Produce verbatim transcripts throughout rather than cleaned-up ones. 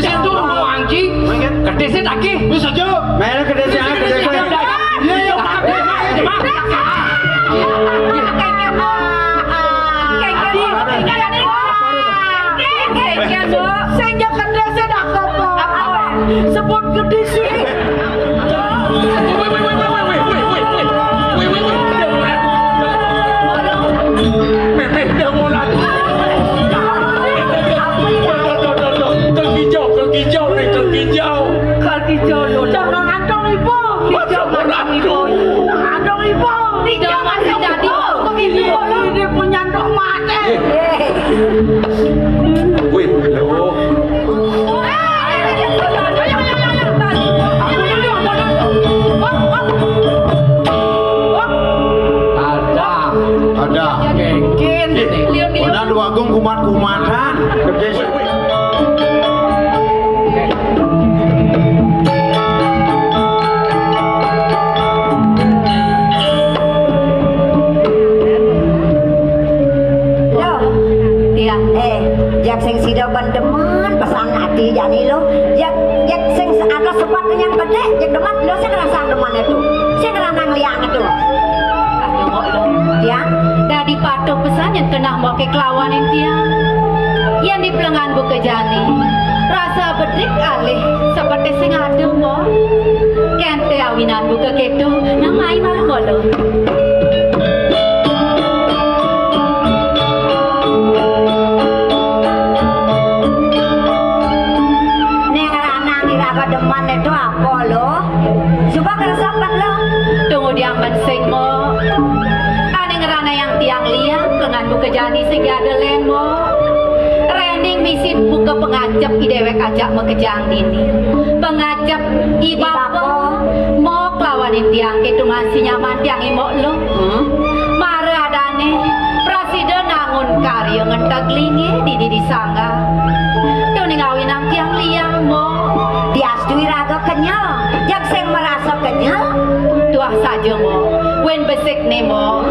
Sing tur mau anci. Kedis tak ki. Wis aja. Meh kedis ya, kedis. Iya, iya. Sing ya kedis tak apa. Sebut kedis. Kaki jauh, jangan ngantung ibu. Jangan ngantung ibu. Ngantung ibu. Tidak masih jadi. Ibu, ini punya dok mati. Wih, lho. Ada. Ada. Mungkin. Mana dua agung kumat-kumatan. Gede. Loh, tiang, eh, jak sing sida ben demen pesan ati jani lo. Jak, jak sing ada sebab yang gede, jak demen lo sing ngerasa demen itu. Sing ngerasa ngeliat itu. Aduh, Mbok Lo. Tiang, dadi patuh pesan yang kena mbok kelawanin tiang. Yang diplengan buka jani. Rasa bedik alih seperti sing ada, Mbok. Kente awinan buka keto, nang mai malu Mbok Lo. Ning ranang iraga demen itu apa lo? Coba keresapan lo. Tunggu diang mensing mo. Ane ngerana yang tiang liang, lengan buka jani sing ada len mo. Rening misin buka pengajep i dewek ajak makejang dini. Pengajep i bapa mo kelawanin tiang keto masih nyaman tiang i Mbok Lo. Hmm? Mara adane prasida nangun karya ngenteg linge dini di sangga. Tuning awinang tiang liang mo. Diastui raga kenyel, jak sing merasa kenyel. Tuah saja mo, wen besik ne mo.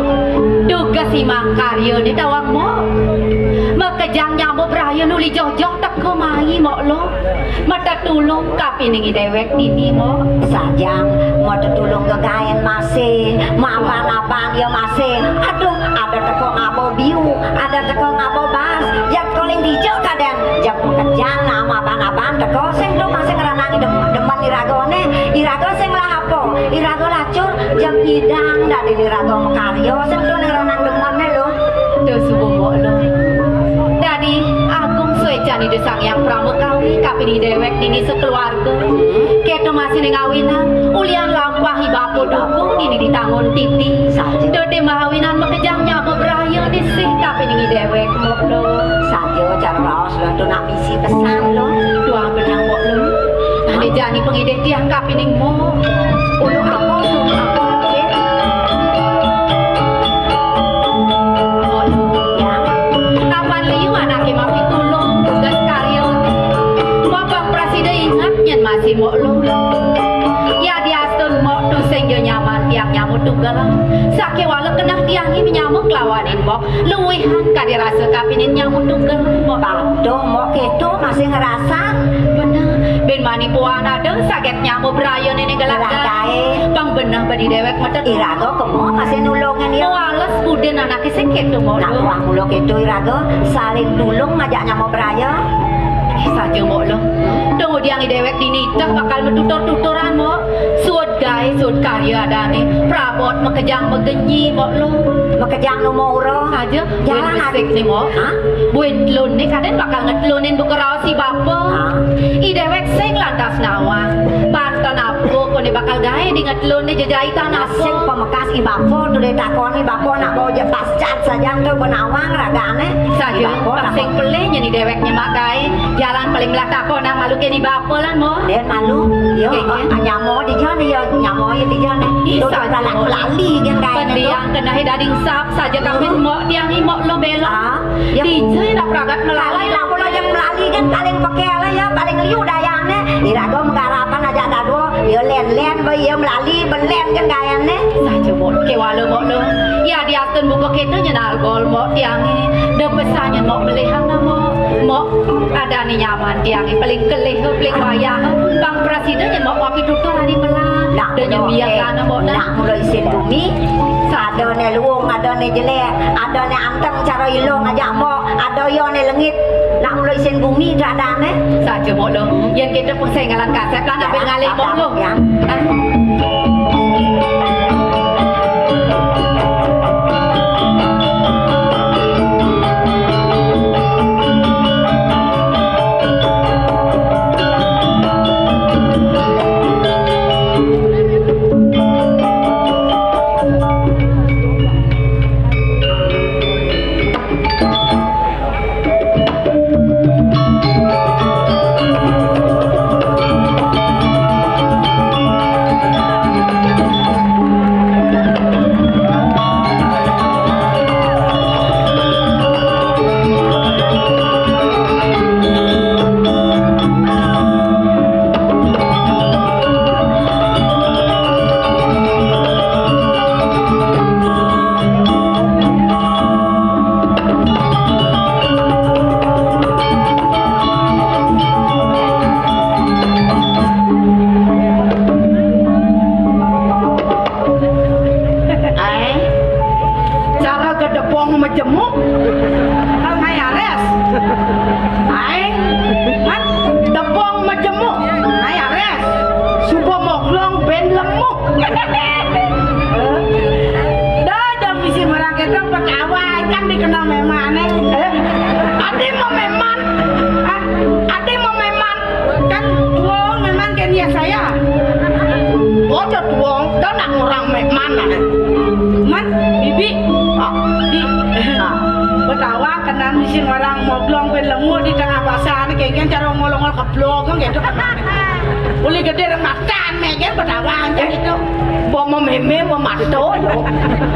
Tugas imang karya ni tawang mo. Makejang nyamuk beraya nuli joh-joh teka mai Mbok Lo. Mata tulung kapining i dewek dini mo. Sajang, mata tulung gegaen masih, mapan-apan ya masih. Aduh, ada teko ngabo biu, ada teko ngabo bas. Jak koling dija kaden, jak makejang nah mapan-apan teko sing tu masih ngeranang dem-, demen iragone. Iraga sing lah apa? Iraga lacur, jak idang dadi iraga makarya sing tu ngeranang demene lo. Tuh subuh Mbok Lo. Dadi agung suecan Ida Sang Hyang Pramakawi kapining dewek dini sekeluarga. Keto masih ning awinan, ulian lampah i bapa dukung dini ditangun titi. Saja. Dadi mahawinan makejang nyama beraya disih kapining i dewek Mbok Lo. Saja cara raos lo tu nak misi pesan lo. Tuah benang Mbok Lo. Ane jani pengidih tiang kapining mo. Ulu apa, ulu apa, Kin? Ulu, ya. Kapan liu anake mapitulung tugas karya? Mbok prasida ingat nyen masih Mbok Lo. Ya diastun Mbok tu sing ja nyaman tiang nyamut tunggal. Sakewala kenah tiang i menyamuk lawanin Mbok. Luwihan kadi rasa kapining nyamuk tunggal, Mbok. Patuh, Mbok, keto masih ngerasa. Bener. Ben mani puan ada saget nyamuk beraya nene gelagae. Gelagae. Pang bener bedi dewek metet. Iraga kemo masih nulungin ya. Wales pudin anake sing keto, Mbok. Nak puang mula keto iraga saling tulung ngajak nyamuk beraya. Eh, saja, Mbok Lo. Tunggu diang i dewek dini teh bakal metutur-tuturan, Mbok. Suud gae, suud karya adane. Prabot makejang magenyi, Mbok Lo. Makejang numo ura. Saja. Jalan besik ni mo. Hah? Buin telun ni kaden bakal ngetelunin buka raos i bapa. Hah? I dewek sing lantas nawang. Banten apa kone bakal gae di ngetelun ni jejaitan apa? Sing pemekas i bapa tu ditakoni bapa nak bawa je pascat saja tu benawang ragane. Saja, i bapa nak sing pelih nyeni dewek nyemak gae. Jalan paling belah takon nang malu keni bapa lan mo. Den malu. Yo, nyamo di jane yo, nyamo di jane. Ih, tu saja, Mbok. Melali gen gae. Pendiang kena dadi sap saja kami Mbok tiang i Mbok Lo bela. Ah, ya. Dija nak pragat melali. Kalau ilang pula je melali kan paling pekel ya, paling liu dayane. Iraga menggarapan aja dadua, ya len-len ba ya melali Belen kan gayané. Saja, Mbok, kéwala, Mbok, lo. Ya, diastun buka kéto nyenal gol, Mbok, tiangé. Da pesan nyen, Mbok, belihang na, Mbok. Mbok, adané nyaman tiangé. Paling kelih, paling wayah. Pang prasida nyen, Mbok, kopi tutur hari melah. Nah, Da nyen mula, biasa eh, na, Mbok, dah. Nah, mula isin bumi. Adané luung, adané jelék, adané anteng cara ilung aja, Mbok. Ada ya né lengit. Nak mula isin bumi dak adané. Saja, Mbok, lo. Yén kéto pun sing ngalan kasép lah, nak ngalih, Mbok, lo. Ya. Aé, cara gedebong majemuk, ngai ares. Aé, mat, debong majemuk, ngai ares. Suba moglong bén lemuk. Dah, jam bisi marang kéto, pekawan kan dikenal mémané. Eh, adi mau méman. Ah, adi mau méman. Kan tuong méman kén ya saya. Oh, da tuong, da nak ngurang méman. Man, bibi. Ah, di. Ah. Betawa kenal bisi marang moglong bén lemuk di tengah pasar, kéngkén cara ngolong-ngolong keblok, kan gitu. Uli gedé matan, mégén betawa aja gitu. Bo memémé, memato, yo.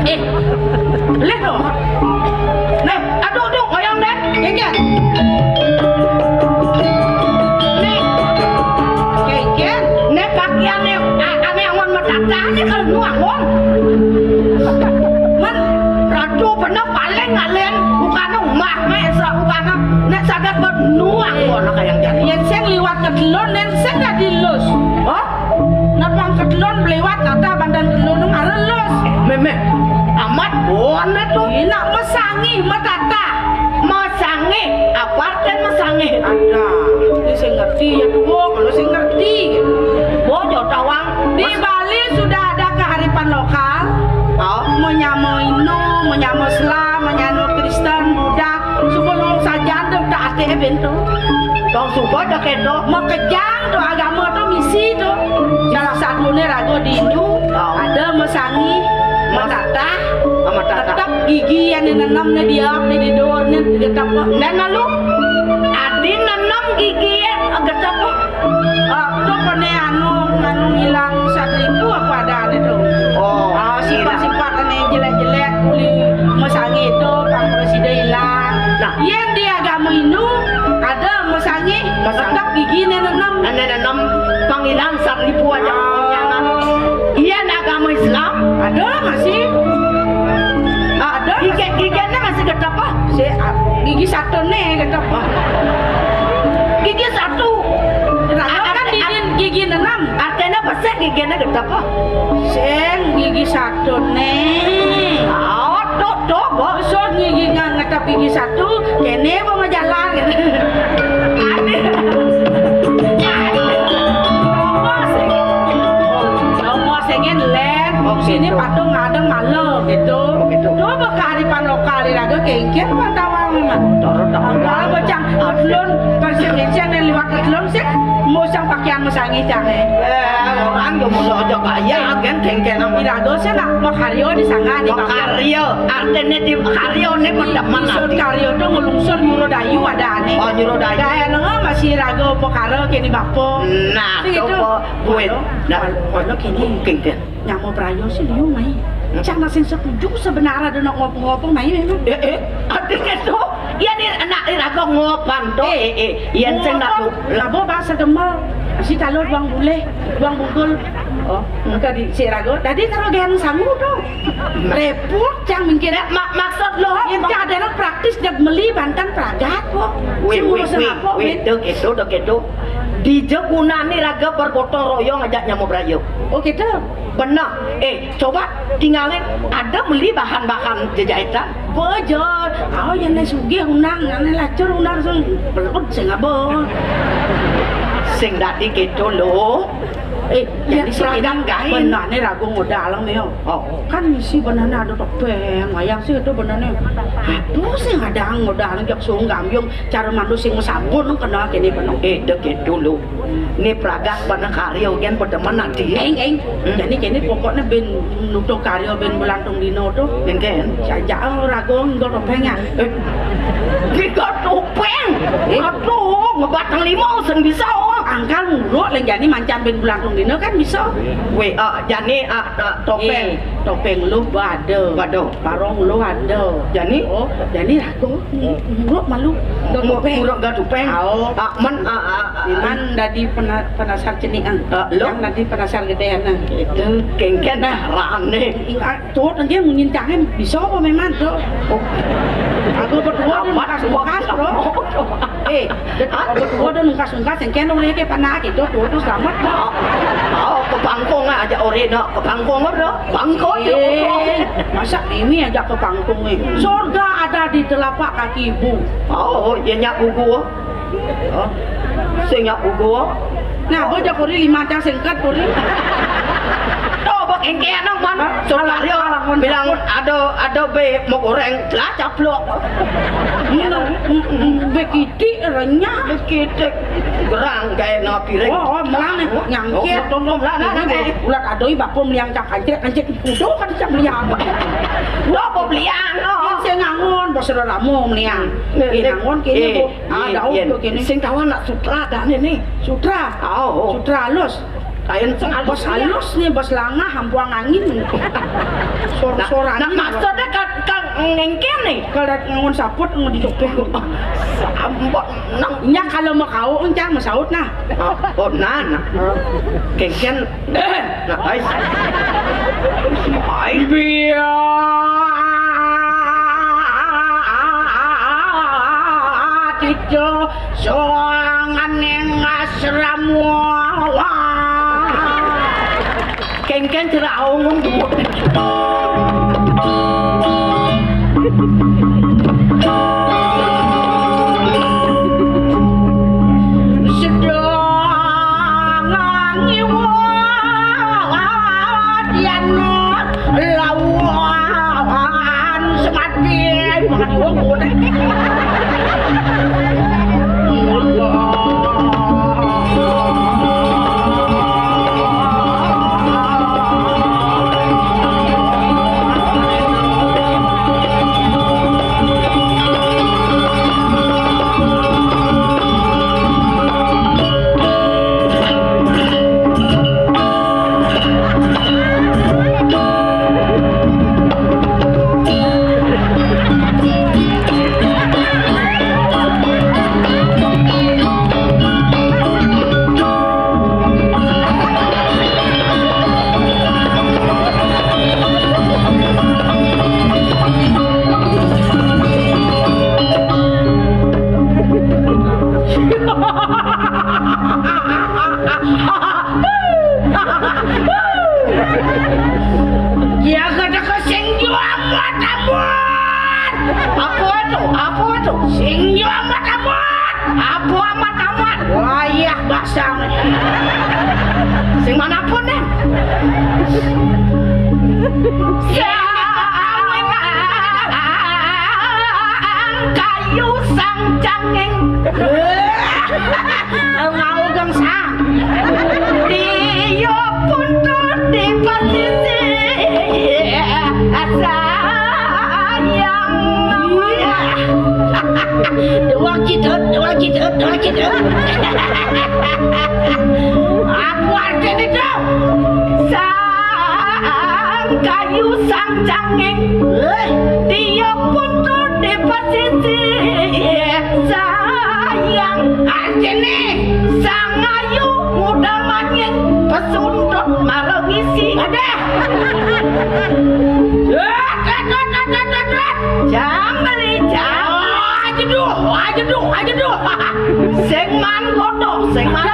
Eh, leh, lo. Neh, aduh, aduh, goyang deh, kéngkén. Neh, kéngkén, neh pakaiané, a-, ané angon matatané kalau nu angon. Man, ratu bener paling ngalen, bukan mah, mah, esa bukan, neh sagat bet nu angon, kayang jadi. Yén sing liwat kedelon, yén sing dadi lus. Oh? Napang kedelon meliwat, tata bandan kedelon ngarelus. Mémé, amat bon to. Ina mesangih, metata. Mesangih, apa artin mesangih? Ada. Ini sing ngerti ya, tuh, kalau sing ngerti. Bo, jo tawang. Di Bali sudah ada kearifan lokal. Oh. Menyama Hindu, menyama Islam, menyama Kristen, Buddha. Suba luung sajan deh, udah ati bento. Tong suba dah kedo. Makejang to, agama to misi to. Salah satuné raga di Hindu, oh, ada mesangih, metatah, metatah. Tetep gigi yang nenem né diap né di duur né tetep. Nah, lalu adi nenem gigi yang getep. Ah, to koné anu, anu ngilang satu ribu apa ada ada to. Oh, ah, sifat-sifat ané jelek-jelek uli mesangih to, pang prasida ilang. Nah. Yén di agama Hindu ada mesangih, mesangih. Tetep gigi né nenem. Ané nenem, pang ilang satu ribu aja. Ah. Yén agama Islam ada masih. Ah, ada gigi, giginé masih getep, ah? Si, ah, gigi satuné getep. Gigi satu. Nah, kan arti-, gigi, art-, gigi enam. Artinya besar giginé getep, ah? Sing gigi satuné. Oh, tuh, tuh, bosok gigi nggak ngetep gigi satu, kéné mau ngejalan. Ada. Ada. Sama sih. Sama sih, kan, Len. Oke, sini tuh. Patung ngadeng malu gitu. Oke, tuh. Coba kearifan lokal di raga kéngkén pantauan memang. Turun dah. Kalau bocang, belum, konsep yang liwat belum sih, mau sang pakaian mesangih cang, eh. Eh, orang yo mula aja kaya, kan kéngkén nang. Iraga sing nak makarya di sangga di. Makarya, artiné di karya né. Isun karya to nglungsur nyuruh dayu adané. Oh, nyuruh dayu. Kaya nang masih raga pekara kéné bapa. Nah, sing gitu. Coba buin. Nah, mana kéné? Kéngkén. Nyama prayo sih liu mai. Hmm? Cang nak sing setuju sebenarnya ada nak ngopo-ngopo mai memang. Eh, eh, ada kéto. Yén anak iraga ngopan to, eh, eh, yén sing nak labo bahasa Gembel, si talur buang bulih, buang bungkul. Oh, engko di si raga. Dadi karo gaéan sangu to. Repot cang mungkin. Mak-, maksud lo, yén cang ada praktis, dia meli banten pragat kok. Wih, wih, wih, wih, do gitu, do gitu. Dija gunané raga bergotong royong ajak nyama braya. Oh, gitu. Bener. Eh, coba tinggalin, ada meli bahan-bahan jejahitan. Bojor, oh, yén sugih undang, yén lacur undang sing belut sing aba. Sing dadi kéto lo. Eh, jadi sing pragat gaé. Benané raga ngodalem ya. Oh. Kan misi benané ada topéng, wayang sih itu benané. Apa sing ada ngodalem jak sung gambyung cara mandu sing masabun kena kéné bener. Eh, dek itu lo. Né pragat pada karya gén pada menadi. Eng, eng. Hmm. Jadi kéné pokokné bén nutuh karya bén belantung dina to. Engkén. Sajak raga nggo topéngan. Eh, nggo topéng. Eh. Aduh, ngebatang lima sing bisa, oh. Angkal nguruk lén jani mancan bén belantung dina kan bisa. Wé, eh, jani, eh, eh, topéng. Eh, topéng lu bada. Bada. Parong lu ada. Jani? Oh, jani raga. Muruk malu. Muruk gak tupeng. Au. Ah, man, ah, ah, ah. Iman dadi pena-, penasar cenikan. Ah, lo? Yang dadi penasar gedéan. Itu kéngkén nah rane. Ingat tuh, nanti munyin tangan bisa apa memang tuh? Oh. Aku berdua amat bekas-bekas, bro. Eh, aku berdua dan bekas-bekas yang kena oleh ke panak itu tuh, tuh selamat, bro. Oh, ke pangkong aja ore nak, ke pangkong, bro. Pangkong, eh, masa ini aja ke pangkong, eh. Surga ada di telapak kaki ibu. Oh, ya nyak buku. Oh. Sing nyak buku. Nah, bocah kuri lima cang singkat kuri. Tuh, bak engke anak man. Hah? Saudara bilang ada, ada be mau goreng, telah caplok. Ini, mm, mm, be kitik renyah. Be kitik. Gerang kayak no piring. Oh, oh, melang nih, nyangkir. Oh, betul, betul, betul, betul. Ulat adoi bapa meliang cak kancik, kancik kudu kan cak meliang. Lo apa meliang, lo? Yang saya ngangon, bos ramo meliang. Eh, eh, ngangon kene, eh, Bu. Ah, eh, daun tuh kene. Sing kawan nak sutra dah nih, nih. Sutra. Oh. Sutra halus. Kain sing halus. Bos halus nih, bos langah, hampuang angin. Sor-soran. Nah, nah, maksudnya kan, kan ngengken nih. Kalau ngangon saput, ngangon dicopet. Sambut, nang. Nya kalau mau kau, encang mau saut, nah. Oh, oh, nah, nah. Kengken. Nah, ais. Ai. Biar itu soangan yang asrama. Kengken cerak aung. Sedang ngiwat yan lawan semati. Makan iwak boleh. Ya kata ke sing jual buat ampun. Apa itu? Apa itu? Sing jual buat ampun. Apa amat amat? Wayah basang. Sing manapun deh. Sing kayu sang canging. Mau gangsang. Dia pun tuh di posisi sayang. Dua kita, dua kita, dua kita. Apa artinya itu? Sa- Kayu sang canging, dia putus di pesisir. Sayang, anjene sang ayu muda manying, pesuntut marang isi. Adah. Jang beli jang. Aja duh, aja duh, aja duh. Sing man godoh, sing man.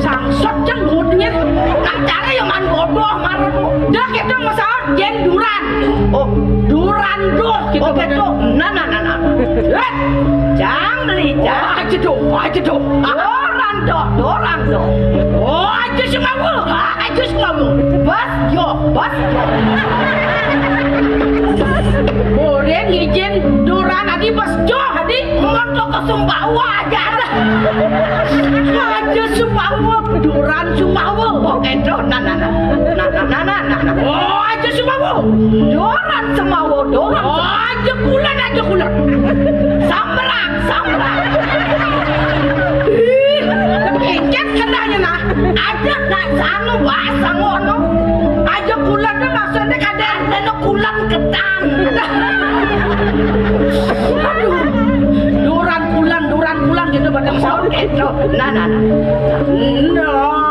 Sangsot jeng ngudnya. Nak cara ya man godoh, man. Dah kita masalah jen duran. Oh, duran duh, gitu. Oh, gitu. Nah, nah, nah, nah. Eh, jang beli jang. Oh, aja duh, aja duh. Duran duh, duran duh. Oh, aja semawa, aja semawa. Bas, yo, bas. Boleh ngijin duran adi bas jo adi. Montok ke Sumbawa aja. Aja Sumbawa, duran Sumbawa. Oh, gitu. Nah, nah, nah. Nah, nah, nah, nah, nah, nah. Oh, aja Sumbawa. Duran Sumbawa, duran. Oh, aja kulan, aja kulan. Samberak, samberak. Ih, kencet kenanya nah. Aja nak sanu bahasa ngono. Aja kulan tuh maksudnya kadang ada kulan ketan. Aduh. Duran kulan, duran kulan gitu pada soket tuh. Nah, nah, nah. Nah.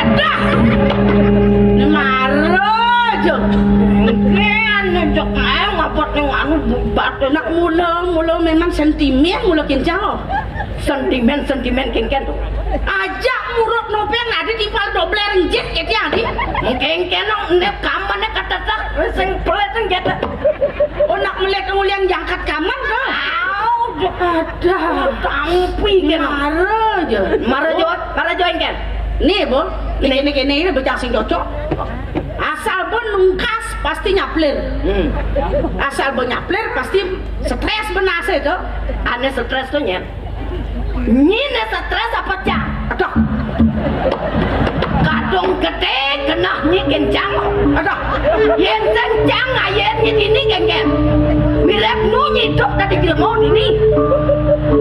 Aduh. Mara aja. Engke anu cok ae ngapot ning anu bubat. Nak mula, mula memang sentimen, mula kencang, oh. Sentimen, sentimen kengken tuh. Aja murut nopeng adi timpal dobler njit kete adi. Kengken no, ne kamane katetek, sing pelet sing jete. Oh, nak melet ngulian jangkat kaman tuh. Au, ada. Tampi kena. Mara aja. Mara jo, mara jo engken. Nih, Bo. Nih, nih, nih, nih, bocah sing cocok. Asal bo nungkas pasti nyaplir. Hmm. Asal bo nyaplir pasti stres benase tuh. Ane stres tuh, nyen. Nyine stres apa cang? Aduh. Kadung gede kena nyi kencang. Aduh. Yen kencang ayen nyi dini kengken. Mirip nu nyidup tadi jelema dini.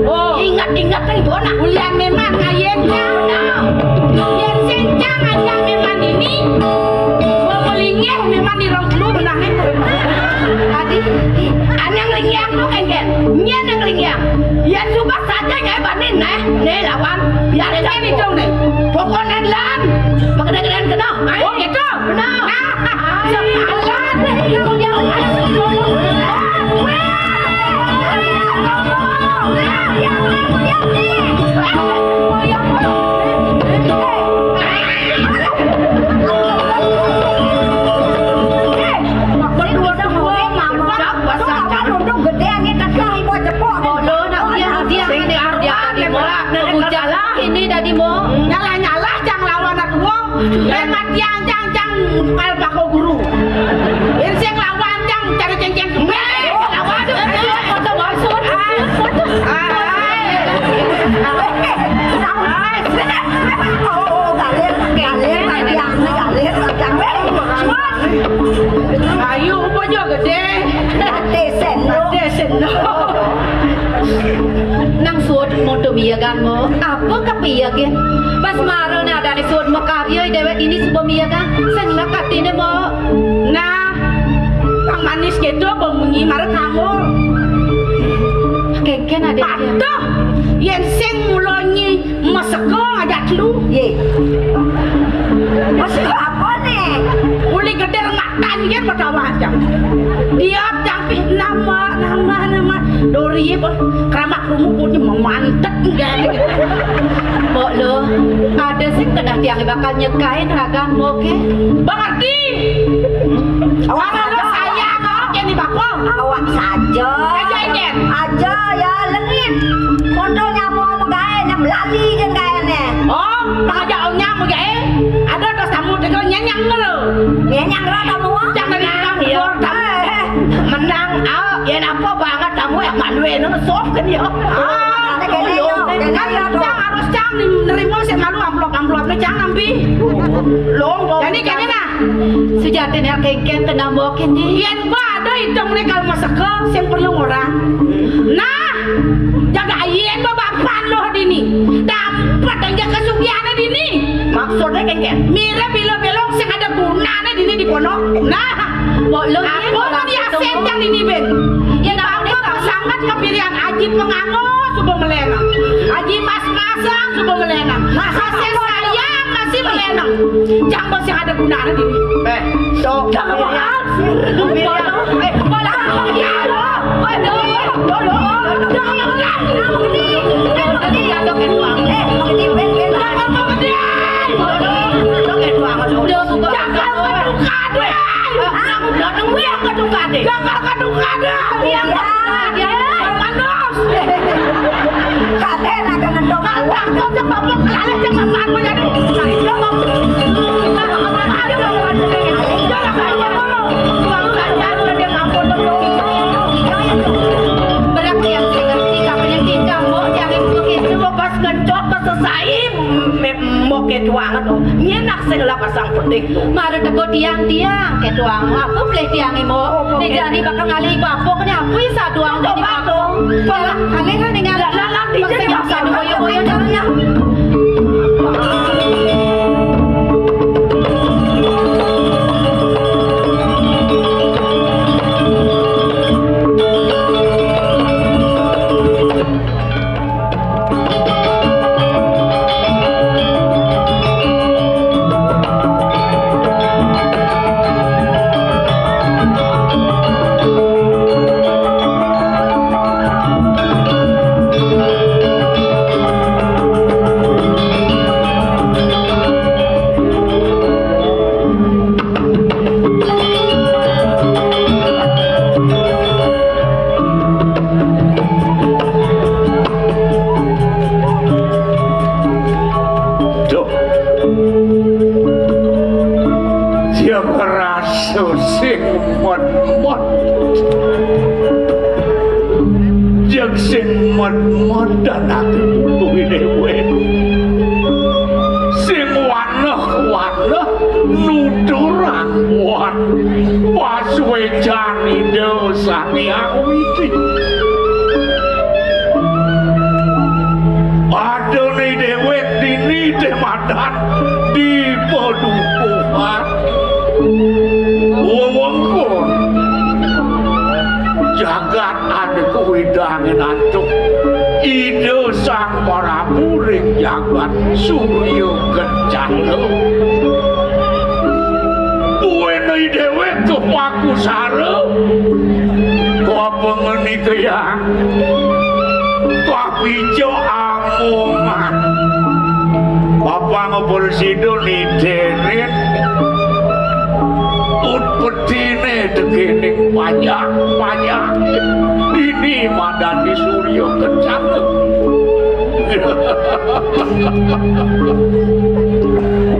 Oh. Ingat-ingat ning bona. Ulian memang ayennya. Nah. Yen kencang aja memang dini. Pemelinggih memang di rong telu benahne. Adi, ane nglinggih tu kengken. Nyen nglinggih. Yen suba saja nyai bani neh, neh lawan. Biar aja itu neh. Pokoknya lan. Makanya kalian kena. Oh, gitu. Benar. Nah, sepalan. Ini dadi mo. Nyalah-nyalah jang lawan atuwa. Yen matiang jang, jang kal bako guru. Yen sing lawan jang cari cengceng kembali. Lawan. Foto maksud. Ayo, apa aja gede? Ate sendok. Ate sendok. Nang suud moto miyagan mo. Apa kapiyagan? Bas mara nadane suud makarya dewek ini suba miyagan. Sing lek atine mo. Nah, pang manis gitu, bengi mara kamu. Kengken ade. Patuh, yen sing mulonyi meseko ngajak lu. Ye. Meseko apa nih? Uli gedé matan yén betawa aja. Dia tapi nama, nama, nama. Dori apa? Keramak krungu putih memantek enggak. Mbok lo, ada sing kedah tiang bakal nyekain ragan mbok ké. Mengerti? Awak saja. Saya kok jadi bapa. Awak saja. Aja, Jen. Aja ya, lengit. Foto nyamuk apa gaé, nyam lali jeung gaéné. Oh, pengajak onyang gaé. Ada terus tamu tegal nyenyang ngero. Nyenyang ngero tamu. Jangan dari tukang dor tamu. Eh, eh. Menang, ah, ya napa banget tamu yang malu enak sof kan ya. Ah, ada kene yo, kene yo. Cang harus cang nerima sing malu amplop-amplopnya cang nampi. Long, long. Jadi kene nah. Sejatiné kéngkén kena mbok kéné. Yén ba ada ideng né kalau masaka sing perlu ngorang. Nah, jaga yén ba bapan lo dini. Dapat aja kesugihané dini. Maksudnya kéngkén? Mira bilo-belong sing ada gunané dini di pondok. Nah, mbok lo apa kan ya sentang dini ben. Ya apa sangat kepilihan Aji Pengango suba melenang. Aji Mas Masang suba melenang. Mas saya masih melenang. Jangan sing ada gunané dini. Eh, so. Jangan. Berat yang saya ngerti, kapan yang tinggal, mau jangan pakai itu, pas ngencok, pas selesai, mbok ké tuangan, oh. Nyenak sing lah pasang petik tuh. Mara teko tiang-tiang ké tuang. Aku pelih tiang imo. Né jani bakal ngalih bapuk né aku isa tuang. Coba tuh. Pala, alih kan dengan. Lalang di sini. Sing bisa boyo-boyo caranya. Duh. Dia ngerasa sing medmet. Jek sing medmet dan aku kuwi dhewe. Sing waneh-waneh nuturang kuat. Pas wejan Ida Sang Hyang Widi. Adone dhewek dini demadan di padukuhan wewengkon jagat ane kuwidangin antuk Ida Sang Prabu ring jagat Surya Kencana. Buwene dhewek kepakusara. Kok apa ngene iki ya? Kok pijo amongan. Bapak ngobor sido niterin. Ut pedine dekening pajak-pajak. Dini madani Surya Kencana.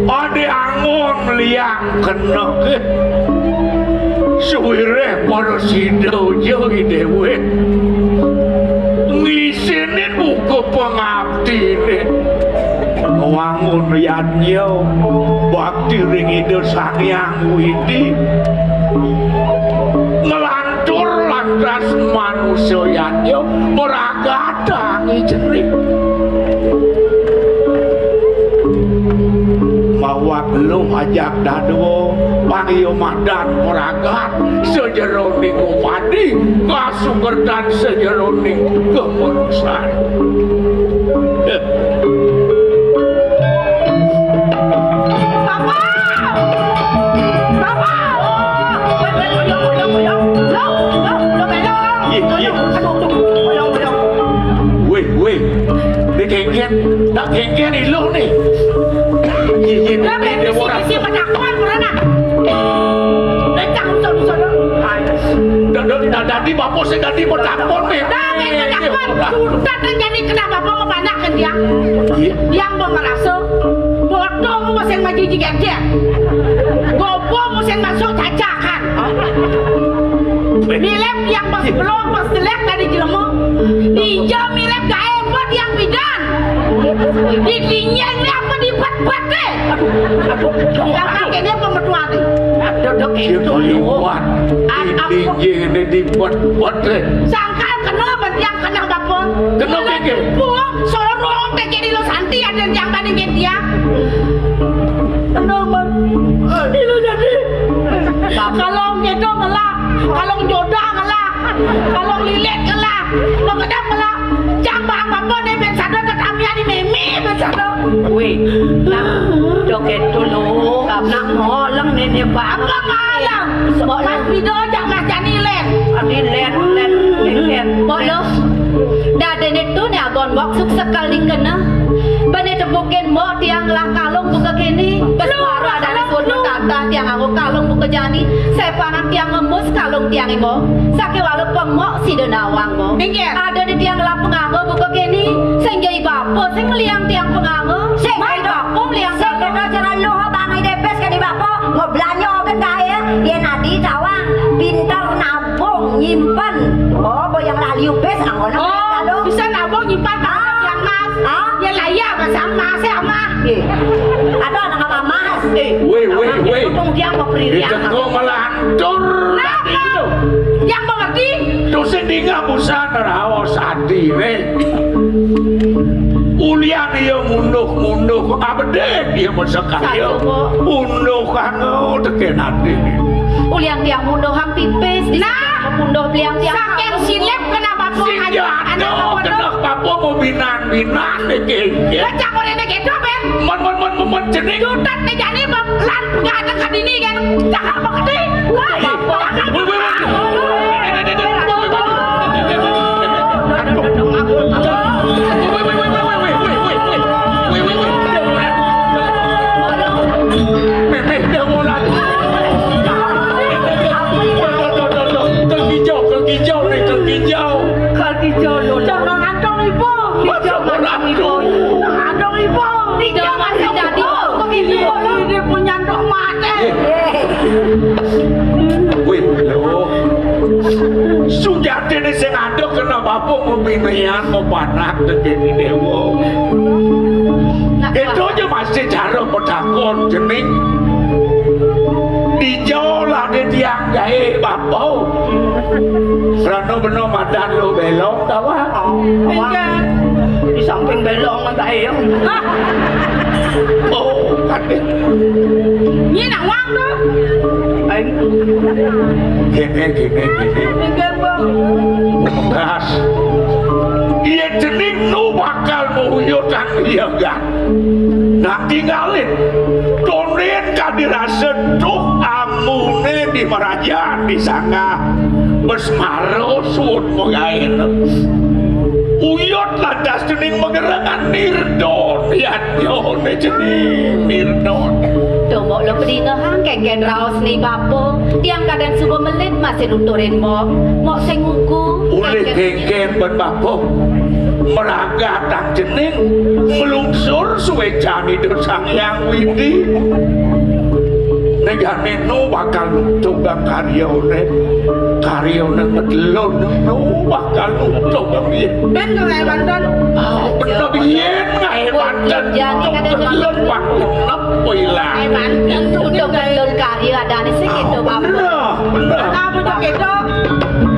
Ade angon liang kena ke. Suwireh para sida uja dhewe. Ngisinin buka pengabdine. Wangun yadnya bakti ring Ida Sang Hyang Widi. Ngelantur lantas manusa yadnya meragatang ijene. Mawak luh ajak dadua, pangya madan meragat, sajeroning upadi, kasukertan sajeroning kemerusan. Bapak! Kéngkén, tak kéngkén iluh né. Iya, iya, Lah, iya, bisi, ora. Bisi petakon, ora, nak? Nek cak usul-usul, lho. Dadi, dadi bapak sing dadi petakon né. Nah, nek petakon, sudah terjadi kenapa apa ngepanak kan dia? Iya. Yang mau ngerasa, bodoh mau sing maju jigék-jigék. Gopo mau sing masuk cacakan. Mirip yang pas belum, pas jelek dari jelema. Dia mirip gaé buat yang bidan. Di dinyéng né apa di bat-bat deh. Aduh, aduh, aduh. Yang kakeknya pemetuan nih. Aduh, aduh, itu liwat. Di dinyéng né di bat-bat deh. Sangkal kena, yang kena bapak. Kena kéngkén. Pulang, sorong, tekeni lo santi, ada yang bandingin dia. Kena, Bang. Ilo jadi. Kalau gitu ngelak, kalau jodoh ngelak, kalau lilit ngelak, lo kedap ngelak. Jang bang bapak deh ben sadar tetamian di meme ben sadar. Wih, nak joget dulu, nak ngoleng nenek bang. Apa ngoleng? Mas Pido, jak Mas Jani len. Adi len, len, len. Mbok lo, dadene tu ne agon mbok suk sekal dikena. Bene tepukin mbok tiang lah kalung buka kini. Bes mara dari suun petata tiang anggo kalung buka jani. Sepanan tiang ngemus kalung tiang imo. Sake walu pemok sida nawang mo. Minggir. Ada di tiang lah penganggo buka kini. Sing jai bapo, sing liang tiang penganggo. Sing jai bapo, liang tiang. Sing kena cara lu, bang, ide pes ke di bapo. Mau belanja kan kaya. Dia nadi tawang. Pintar nabung, nyimpen. Oh, boyang lali upes, anggono. Oh, bisa nabung, nyimpen, ah, yang mas. Ah? Ya lah, iya, mas, sama, saya sama. Ada anak apa mas? Eh, weh, weh, weh. Untung dia mau beri dia. Itu kok malah hancur. Nah, yang mengerti? Terus ini nggak usah neraos hati, weh. Ulian iya munduh-munduh, abedek iya mesekan iya. Satu, Bu. Munduh kanggo teken ati. Ulian tiang munduh hang pipis, di nah, munduh beliang tiang. Saking silip kenapa, Bu? Sing hanya jatuh, anak apa kenapa, Bu? Mau binan-binan, iki. Baca korene gitu, Ben. Mon, mon, mon, mon, mon, jening. Jutat nih, jadi, Bang. Lan, nggak ada ke sini, kan? Jangan mengerti. Wah, wah, wah. Kal hijau, lho. Jangan ngantung, Ibu. Hijau ngantung, Ibu. Ngantung, Ibu. Hijau ngantung, Ibu. Ini punya tok mati. Wih, lho. Sujatine sing aduk kena bapak pembinaan mau panak tegeni dewa. Itu aja masih cara petakon jening. Dijauh lah dia tiang gawe bapak. Rano beno madan lo belong ta, Wak? Enggak. Di samping belong ta, ya. Oh, kadek. Ini nak wang tu. Aing. Gini, gini, gini. Enggak, Bang. Gas. Iya, jening nu bakal mau yo tang iya, Gas. Nah, tinggalin. Tonden kadi rasa tuh amune di meraja di sangah. Bes maro suun megaen. Uyut lantas jening megerengan nirdon. Yatnyone jening nirdon. Domok lo pedina hang kengken raos ni bapo. Tiang kadang suba melit masih nuturin mok. Mok sing uku. Ulih kengken ben bapo. Meragat jening nglungsur suwécan Ida Sang Hyang Widi. Negane nu bakal nutup karyane, karyane ngedelon nu bakal nutup piye? Ben ngae banten. Ah, bener piye ngae banten? Nutup ngedelon wah genep kowe ilang. Ngae banten nutup ngedelon karya adane sing gitu, Bapak. Bener, bener. Apa tuh gitu?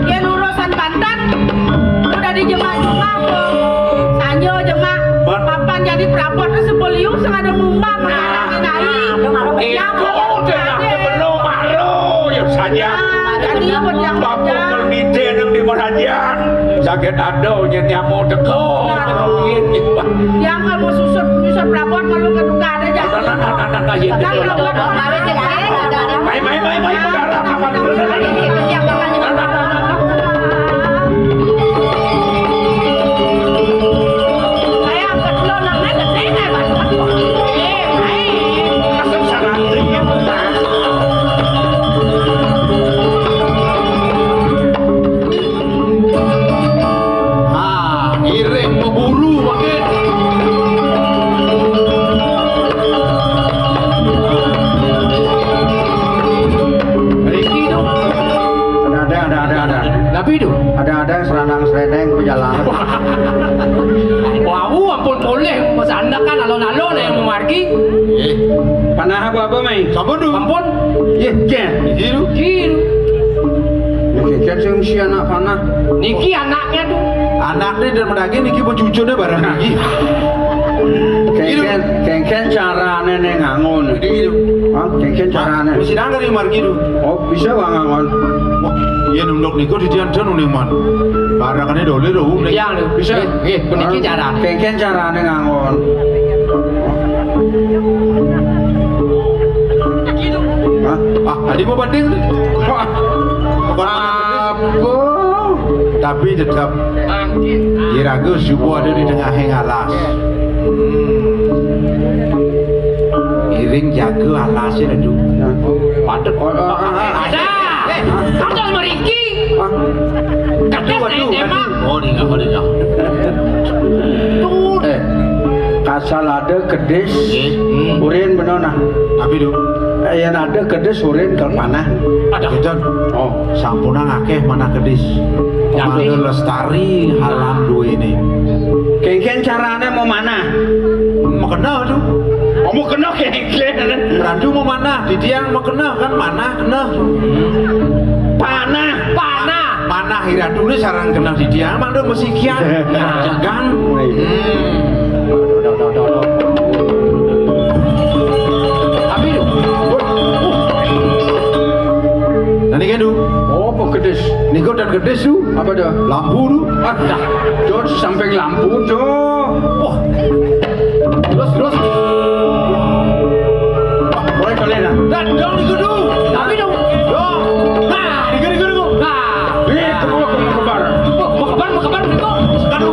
Yen urusan banten udah dijemak-jemak. Sanyo jemak. Papan jadi prapot sepoliu sing ada mumbang. Nah, nah, nah. Itu udah nak sebelum malu ya saja. Nah, jadi yang bapak kermite nang di merajan. Sakit ada nyen nyamuk teko. Nah. Yang kamu susut, susut prapot malu keduka ada aja. Nah, nah, nah, nah, nah, nah, ya. Nah, prapot malu keduka. Mai, mai, mai, mai, saudara, paman. Nah, nah, nah, nah, nah. Sandekan alon-alon yang memargi. Eh, panah apa-apa, Mai? Sampun, Du. Sampun. Iya, Jen. Iya, Du. Iya, Du. Oke, Jen sing si anak panah. Niki anaknya, Du. Anaknya dan menagi niki bocujune barang niki. Kengken, kengken carane ning ngangon. Iya, Du. Hah? Kengken carane. Wis nang kari margi, Du. Oh, bisa wae ngangon. Wah, iya nunduk niku didian jan uning man. Barakane dole lho, uning. Iya, lho. Bisa. Nggih, nggih, puniki carane. Kengken carane ngangon. Hah? Ah, tadi mau banding. Wah. Apa? Tapi tetap iraga subuh ada di tengah alas. Hmm. Iring jaga alasnya, aduh. Patut. Oh, oh, oh, oh. Ada. Eh, kamu jangan meriki. Ah. Kata waduh, saya emang. Oh, dia, oh, dia. Tuh. Eh, kasal ada kedis. Nggih. Hmm. Urin bener nah. Tapi, Du. Eh, yang ada kedis urin kalau panah. Ada. Betul. Oh, sampunang akeh manah kedis. Tapi lestari halam duwene. Kengken carane mau manah. Mekena, Du. Oh, mekena kengken. Randu mau manah, didiang mekena kan manah, kena. Panah. Panah. Manah iradune sarang kena didiang, mandung mesikian. Kan? Hmm. Tapi, Du. Nah, niki, Du. Oh, apa gedis? Niku dan gedis, Du. Apa, Du? Lampu, Du. Adah, Jos, sampai lampu, Jo. Wah. Terus, terus. Wah, mulai kalian, ah. Dan dong niku, Du. Tapi, Du. Dong. Nah, niku, niku, niku. Nah. Ih, kebuka, kebuka, kebar. Wah, mau kebar, mau kebar, niku. Aduh.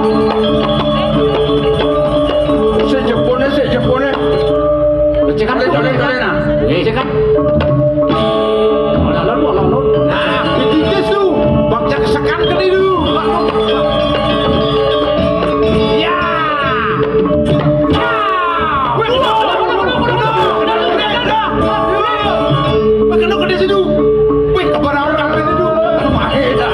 Sejepone, sejepone. Cekan, Boleh, boleh, boleh, nah. Cekan. Alon-alon, alon-alon. Nah, dititis, Du. Bangsa kesekan ke, Du. Ya. Ya. Wih, Du. Wih, kena ke situ. Wih, kebarang orang, Du. Aduh, mahal dah.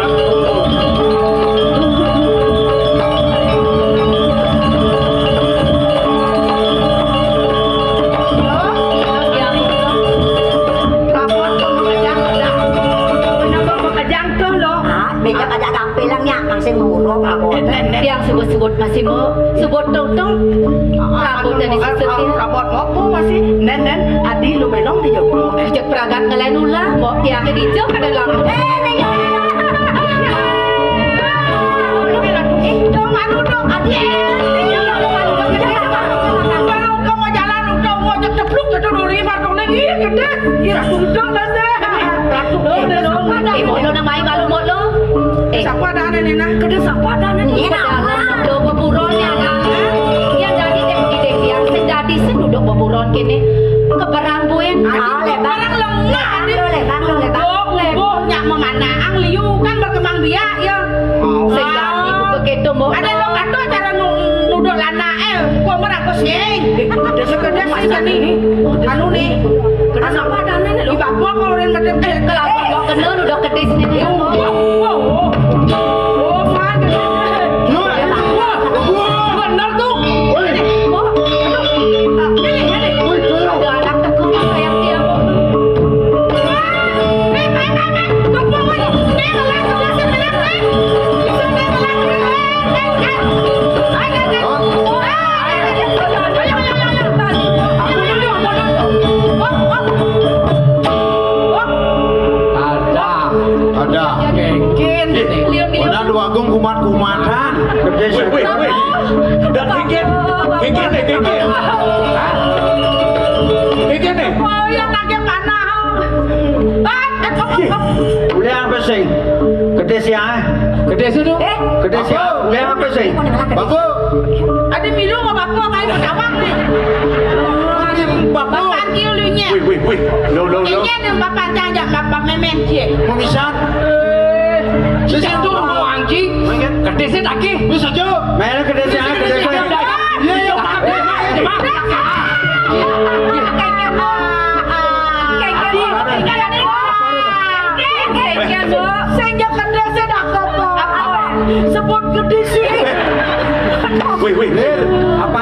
Rabot kok makejang dah. Kenapa makejang tuh lo? Ah, beda aja gampilangnya, langsung ngurung rabot. Yang sebut-sebut masih mau, sebut tong-tong. Rabot dari situ ya. Rabot apa masih? Nen, nen, adi lu belong di jopo. Cek peragat ngelain ulah, mau tiang di jok ada lampu. Eh, nen, nen, nen. Eh, dong, anu dong, adi. Eh, nen, nen, nen. Kalau kamu jalan, udah mau jek cepluk, gitu, duri, martong, nen, iya, gede. Iya, ratu udah, nen, nen. Ratu udah, nen, nen. Eh, mau lo namai kalau mau lo. Eh. Siapa ada ane, Nina? Kena siapa ada ane? Nina. Dalam lo beburon ya, kan? Yang jadi dek, dek, yang sing dadi sing duduk beburon kene. Keberang buen. Ah, lebang. Keberang lengah, Dik. Lebang lo, lebang lo, lebang. Oh, oh, nyak memanang liu kan berkembang biak, ya. Sing dadi buka keto, mau. Ada lo kata cara nu-, nuduh lana, eh, kok merah kok sing. Desa kedai sing jadi. Anu nih. Kena siapa ada ane, lo? Di bawah kalau orang macam, eh, kelapa. Kena udah kedis nih. Wah, wah, wah. Oh, man. Wah, wah, bener tuh. Woi. Oh, aduh. Ini, ini. Woi, tolong. Ada anak tekuk sayang dia. Wah, nih, main, main, main. Kok mau, woi. Nih, kelas, kelas, kelas, nih. Bisa, nih, kelas, kelas. Eh, eh, eh. Ayo, ayo, ayo. Ada. Ada. Kengken. Ih, mana lu agung kumat-kumatan. Wih, wih, wih. Dan kengken. Kengken deh, kengken. Hah? Kengken deh. Oh, yang lagi panah. Ah, eh, kok, kok, kok. Udah apa sih? Gede sih, ah. Gede sih, tuh. Eh? Gede sih, ah. Udah apa sih? Bagus. Ada milu sama bapak main pesawat nih. Bapak. Bapak kiu lunya. Wih, wih, wih. Lo, lo, lo. Ini ada bapak tanya, bapak memen, cie. Mau misan? Eh, sisi tuh mau anjing. Gede sih lagi. Bisa, Jo. Main gede sih, ah, gede sih. Iya, iya, Pak. Pak. Sing gede sih dah kok. Sebut gede sih. Wih, wih. Apa?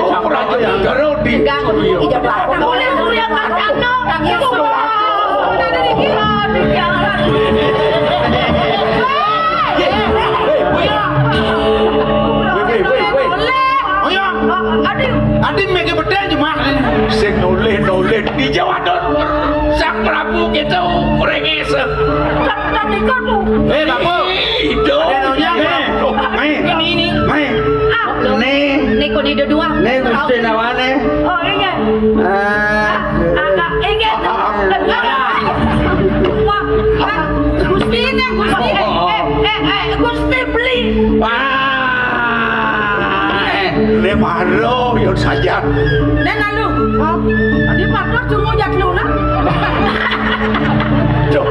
Aku raja negara di Enggak, Surya. Ida Dwagung. Boleh Surya Kartano. Nangis. Wah, ada di kira. Weh, weh, weh. Weh, weh, weh, weh. Boleh. Oh, ya. Aduh. Adi mega bedé cuma. Sing nolih, nolih di Jawa Don. Sang Prabu kita merengis. Tadi kan. Eh, Bapak. Itu. Ada nanya, Meh. Meh. Ini, ini. Meh. Ah, Nih. Niku di dua. Nih, Gusti nawane. Oh, iya. Ah. Ah, ah, iya. Wah, ah, Gusti ini, Gusti. Eh, eh, eh, eh, Gusti beli. Wah. Eh, ini baru, yuk saja. Nih, lalu. Oh, di mana cuma jatuh lah. Cuk.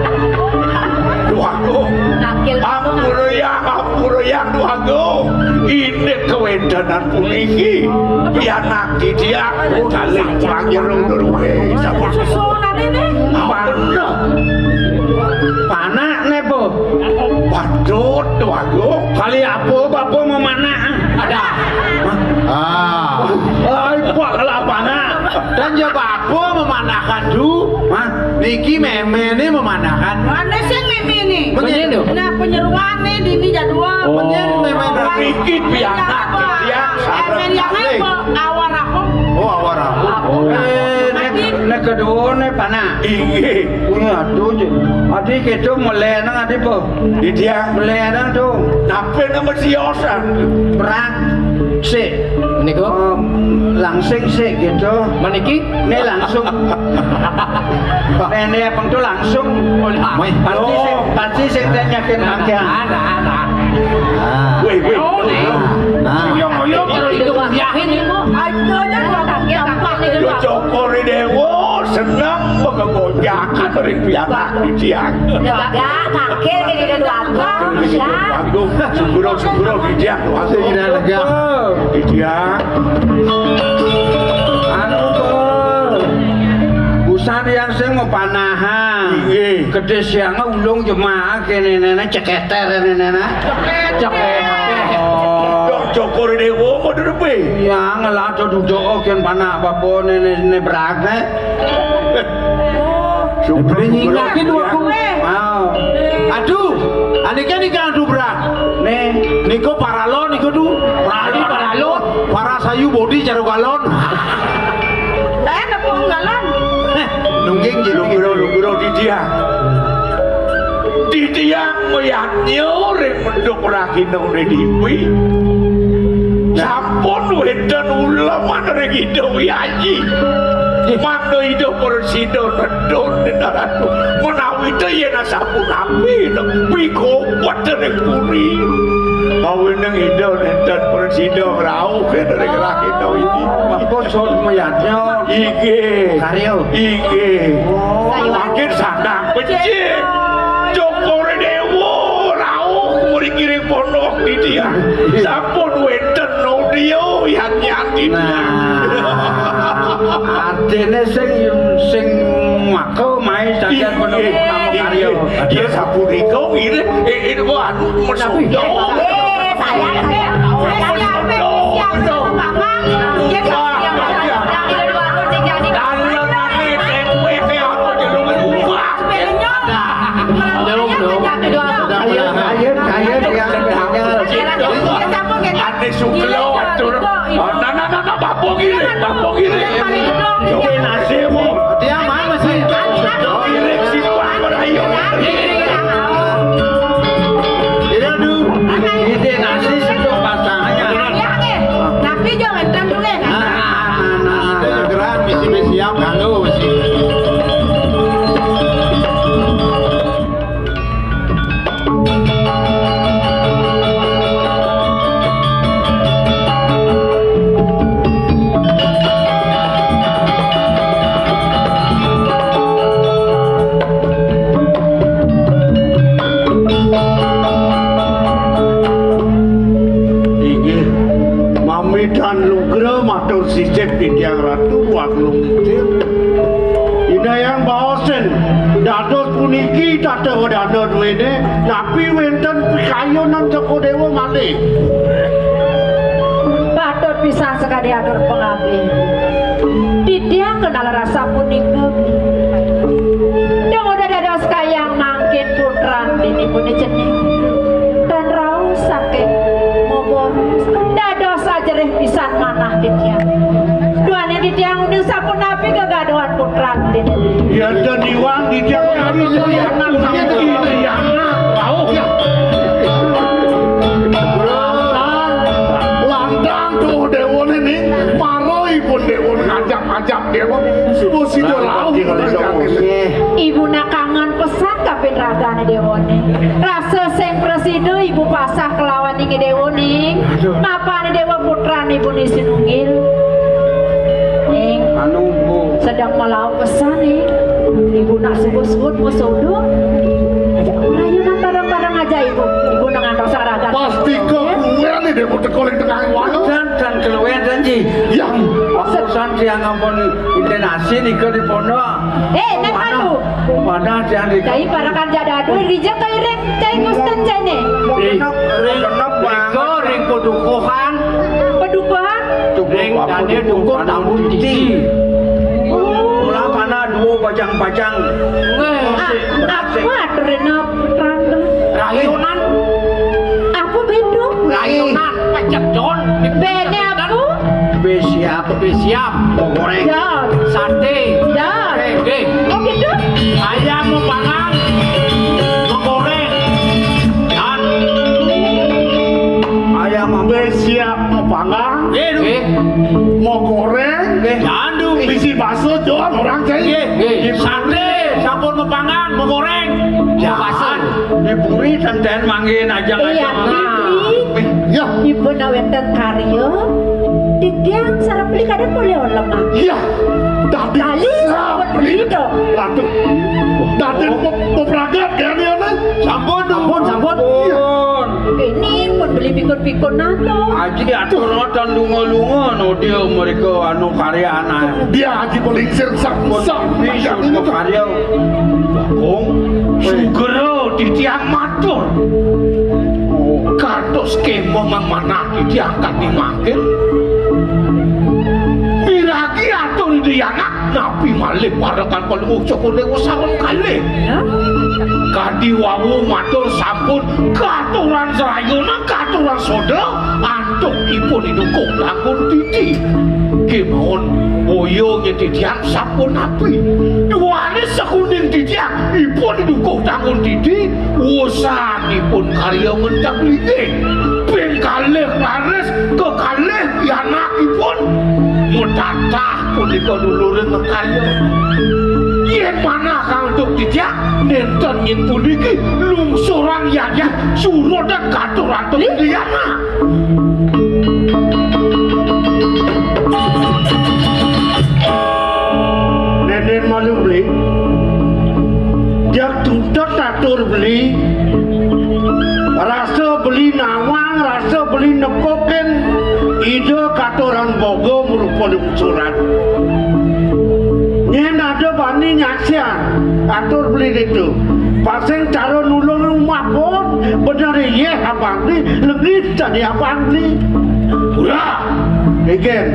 Duh, aku. Tangkil. Ampura ya, ampura ya, duh, aku. Ini kewendanan puniki. Pianak didiak, kalih panjero nurwe. Sampun. Susunan ini. Mana? Panakne, Bu. Waduh, duh, aku. Kali apa, Bapak memanak? Ada. Ah. Ai, Pak, kelapana. Dan ya Bapak memanahkan, Du. Hah? Niki memene memanahkan. Mana sing memene? Menyen, Du. Nah, penyeruane dini jadwal. Oh. Menyen memene. Niki pianak, ya. Emel yang apa? Awaraho. Oh, awaraho. Oh. Eh, nek, nek kedua ne panah. Inggih. Kuwi aduh, Cik. Adi kedo melenang adi, Po. Didiang. Melenang, dong. Nape nama siosan? Prak. Sik. Niku? Em, langsing sik gitu. Meniki? Ini langsung. Nenek abang tuh langsung. Oh, lah. Pasti sing, pasti sing tanyakin mangkian. Ada, ada. Ah. Weh, weh. Oh, nih. Nah. Iya, iya, iya. Itu yakin niku. Ayo, ayo, gampang. Yo, Cokor Dewa seneng menggoyahkan ring pianak didiang. Enggak, kakek ini udah dua abang. Agung, suguro, suguro, didiang, agung. Sing lega. Didiang. Anu, Kul. Usan yang sing mau panahan. Inggih. Gede siang ulung jemaah kene nene ceketer nene. Ceketer. Oh. Dok Cokor Dewa mau derepe. Ya, ngelah duduk oke panak apa nene ne berake. Sugro, sugro, nyingak gitu aku. Wow. Aduh, anike nika aduh berat. Nih, niko paralon niko, Du. Paralon, paralon. Para sayu bodi jaro galon. Saya nepung galon. Eh, nungging jadi. Luguro, luguro didiang. Didiang mayatnya ring menduk ragina Diwi. Sampun wénten uleman ring Ida Wyayi. Mangda Ida Prasida nedun Ratu. Menawi ta yén sapunapi pikuwet ring puri. Kawining Ida nénten prasida ngrauh ring rahina iki. Mengko sun mayatnya. Inggih. Karya. Inggih. Oh. Mangkin sandang becik. Cokor Dewa rauh mriki ring pondok Widya. Sampun wénten audio yan-yan. Nah. Artine sing, sing maka mai sajan menapa karya. Inggih. Ya sapunika ngiring, eh, eh, anu, menawi. Eh, saya, saya, saya, siap, siap, Bapak. Iya, siap, siap. Dalem ane tempe ke apa jelungan. Wah. Ayo, ayo, ayo, yang ane suglo atur. Oh, nah, nah, nah, nah, Bapak ngiring, Bapak ngiring. Nggih, nasib. Dia mana sih? Ngiring si Pak Merayu. Iya, Du. Ide nasi sedok pasangannya. Tapi jangan tentu ya. Nah, nah, nah, nah. Gerak, misi, misi, siap, kanggo, misi. Dan lugra matur sisip titiang Ratu Agung Inggil. Indayang baosin, dados puniki tata wedana duene, napi wenten pikayunan saka dewa malih? Patut pisan sakadi atur pangabih. Titiang kenal rasa punika. Dong udah dados kayang mangkin putran dini puni cening. Dan rauh saking mobo dados ajerih pisan manah titiang. Duaning titiang uning sapunapi kegaduhan putran dini. Yen ten iwang titiang adi titiangan sampun. Rauh. Lantang, lantang tuh dewa nini, maro ipun dewa ngajak-ngajak dewa. Sudah sida rauh. Ibu nak kangen pesan kapin ragane dewane. Rasa sing prasida ibu pasah kelawan inggih dewa ning. Aduh. Mapane dewa putran ibu ni sinunggil. Ning. Anu, Bu. Sedang melaut pesan nih. Ibu nak sebut-sebut musuh. Aja rayu nang bareng-bareng aja ibu. Ibu nang antos saragan. Pasti keluar nih dewa teko ning tengah walu. Dan, dan keluar dan ji. Ya. Urusan tiang ampun intenasi nika di pondok. Eh, nek anu. Padahal tiang di. Cai parakan jadadu, rija kairing, cai ngusten cai ne. Ring, ring, ring padukuhan. Padukuhan? Ring tadi dukuh tambun titi. Mula mana dua bajang-bajang. Nggih. Ah, apa aturina, Rangga? Rayunan. Apa beda? Rayunan, pecek, Jon. Bene apa? Be siap, be siap. Mau goreng. Jon. Sate. Jon. Eh, eh. Oh, gitu? Ayam mau panggang, mau goreng. Dan ayam mau be siap, mau panggang. Eh, eh. Mau goreng. Eh, jangan. Bisi bakso, Jon, orang cai. Eh, eh. Sate, sampun mau panggang, mau goreng. Jangan. Di puri tenten mangin aja. Iya, aja. Tapi ya. Ibu nawenten karya. Titiang sareng beli kadang boleh lemah. Iya. Tadi kali beli dong. Ratu. Tadi mau, mau berangkat ya, dia, Neng? Sampun, sampun, sampun. Iya. Ini pun beli pikun-pikun nato. Aji atur ngoten lunga-lunga no dia mereka anu karya anak. Dia aji pelingsir sak. Bisa karya. Kong, sugera titiang matur. Kados kemeng manah titiang kadi mangkin. Miragi atur Ida Yana, napi malih parekan Palungguh Cokor Dewa sareng kalih. Kadi wau matur sampun katuran sarayana, katuran soda, antuk ipun idukung tangun titi. Kemawon boya nyen titiang sampun napi. Duane sekuning titiang ipun idukung tangun titi, wusanipun karya ngentep linggih. Ping kalih raris kekalih pianakipun. Mutatah punika duluring karya. Yen manah kang antuk titiang, nenten nyen puniki lungsuran yayah surut dan katur antuk Ida Yana. Nenden malu beli. Jak tuntet atur beli. Rasa beli nawang, rasa beli nepukin. Ida katuran boga merupa lungsuran. Nyen ada bani nyaksian atur beli itu. Pasing cara nulung rumah pun bener yeh abang ni, lengit tadi abang ni. Ura, Egen.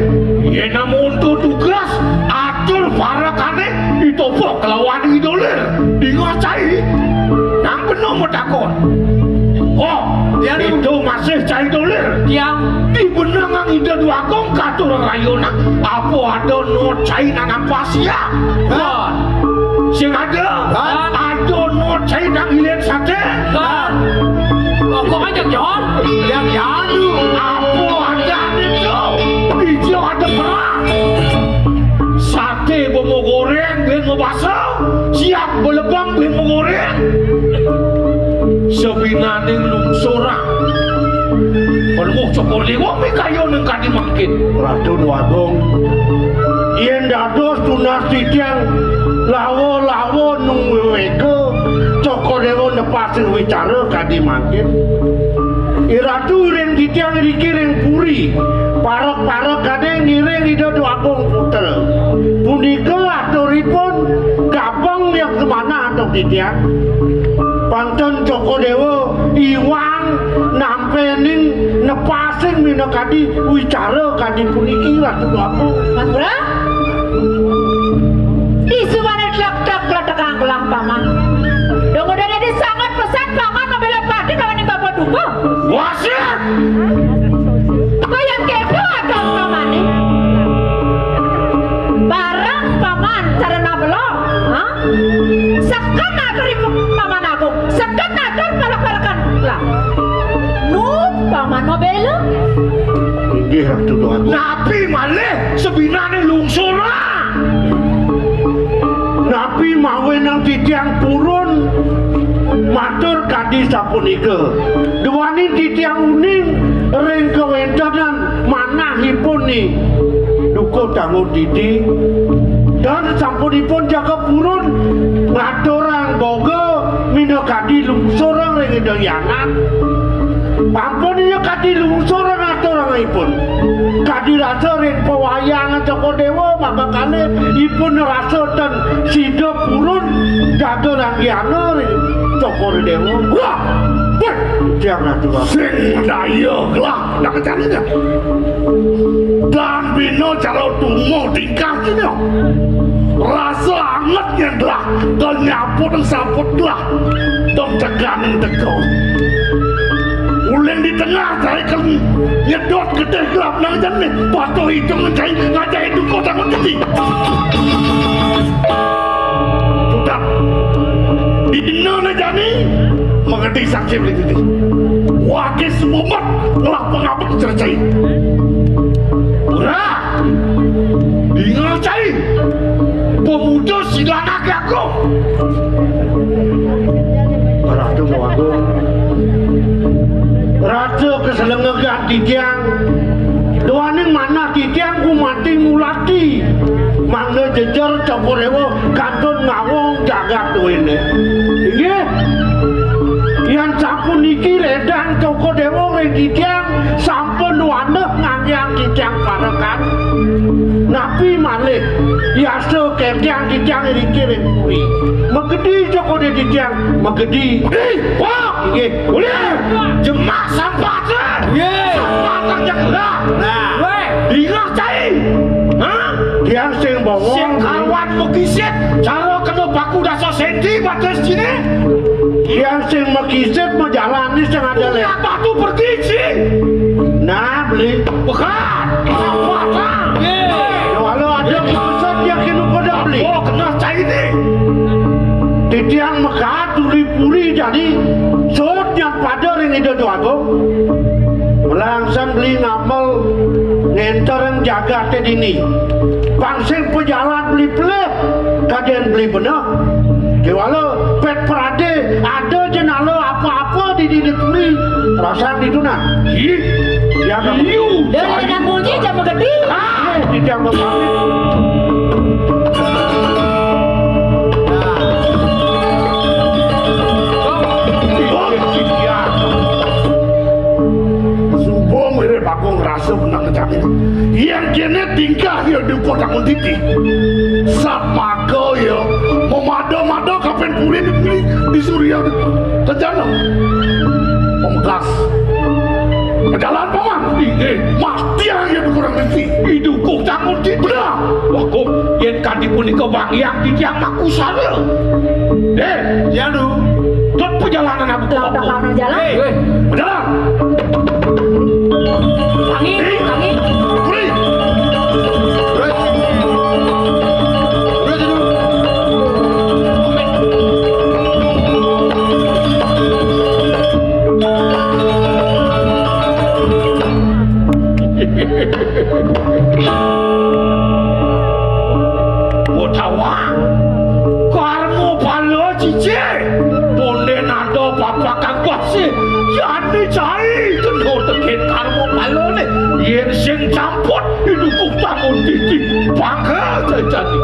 Yen namun tu tugas, atur parakane ditopok kelawan idolir. Dingocai. Nang penuh metakon. Oh, ya, itu masih cai dolir. Yang di benangan ida dua kong katur rayona. Apa ada no cai nang apa sia? Sing ada? Ada no cai nang ilen sate? Pokoknya, Jon. Yang jadu. Apa ada itu? Hijau ada perang. Sate bomo goreng, ben mau basah. Siap belebang, ben mau goreng. Sebinaning lungsurang. Penuh cokor liwang mikayuning kadi mangkin. Ratu Dwagung, yen dados tunas titiang lawa-lawa nung wewega, Cokor Dewa nepasing wicara kadi mangkin. I Ratu ring titiang riki ring puri, Parek-parek kadé ngiring Ida Déwagung Putra. Punika aturipun gabeng yang kemana antuk titiang. Pantun Cokor Déwa iwang nampéning nepasing minakadi wicara kadi puniki Ratu Déwagung. Mantra? Isumané tlek-tlek kletekang kelah paman. Dong udah dadi sanget pesan paman mabela pati kawaning bapa duka. Wasit! Kaya kéto atur pamané. Bareng paman cara nabela, ha? Seken atur ibu paman agung. Seken atur parek-parekan kelah. Nu paman mabela. Inggih Ratu Déwagung. Napi malih sebinané lungsurang? Napi mawinan titiang purun matur kadi sapunika? Duaning titiang uning ring kawéntenan manahipun Ni Dukuh Tangutiti. Dan sampunipun jaga purun ngaturang boga minakadi lungsurang ring Ida Hyang Anak. Ampun iya kadi lungsur ngaturangipun. Kadi rasa ring pawayangan Cokor Déwa mangga kalih ipun rasa ten sida purun jaga ranggiana ring Cokor Déwa. Wah! Wah! Tiang ratu. Sing daya gelah nang janinya. Dan bina cara tumuh tingkah kina. Rasa anget nyén gelah, dan nyaput saput gelah. Dong teganing teka. Uling di tengah cai kan nyedot gedé gelap nang jani. Patuh itung cai ngajai duko tangan gede. Sudah. Dina ne jani mengedi saksi beli gede. Wakil semumet ngelah pengabek cercai. Ura. Ingat cai. Pemuda silanake aku. Ratu Déwagung. Ratu keselengegan titiang. Duaning manah titiang gumanti ngulati. Mangda jejer Cokor Déwa kantun ngawong jagat duene. Inggih. Yan sapuniki ledang Cokor Déwa ring titiang sampun waneh nganggeng titiang parekan. Napi malih yasa kéntiang titiang iriki ring puri. Megedi Cokor Déwa titiang, megedi. Ih, wah. Inggih. Ulir. Jemak sampatan. Nggih. Sampatan yang lah. Nah. Wéh. Ingat cai. Hah? Tiang sing bawong. Sing karuan mekisit. Cara kena baku dasa senti batas sini. Tiang sing mekisit majalani sing ada lé. Punya batu pergi sih. Nah, beli. Pekat. Sampatan. Nggih. Walau ada maksud yakin udah beli. Oh, kena cai ni. Titiang mekat duli puri jadi sut yang pada ring Ida Déwagung. Melangsan beli ngamel ngentereng jagaté dini. Pang sing pejalan beli pelih kadén beli beneh. Kéwala pét pradé ada jenala apa-apa di dini puri. Rasan ditu nah. Ih, ya kamu. Dah ada bunyi jam gede. Ah, di jam pamit. Suba mirip aku ngerasa menang jamin. Yang kene tingkah ya dupa tangan titi. Satmaka ya memada-mada kapen puri di, di surya. Terjana. Pemegas. Jalan paman. Inggih. Mati yang ya kurang titi. Idukuh tangan titi. Benar. Wah, kok yen kadi punika bang yang titiang makusara. Eh, ya lu. Dot perjalanan aku. Lawan jalan. Eh, benar. Tangi, tangi. Hei. Botawa. Karma pala cici. Bonden ada bapak kang kuasi. Jani cai kena tekit karma pala ni. Yen sing campur idukuh tangan titi. Bangga jajani.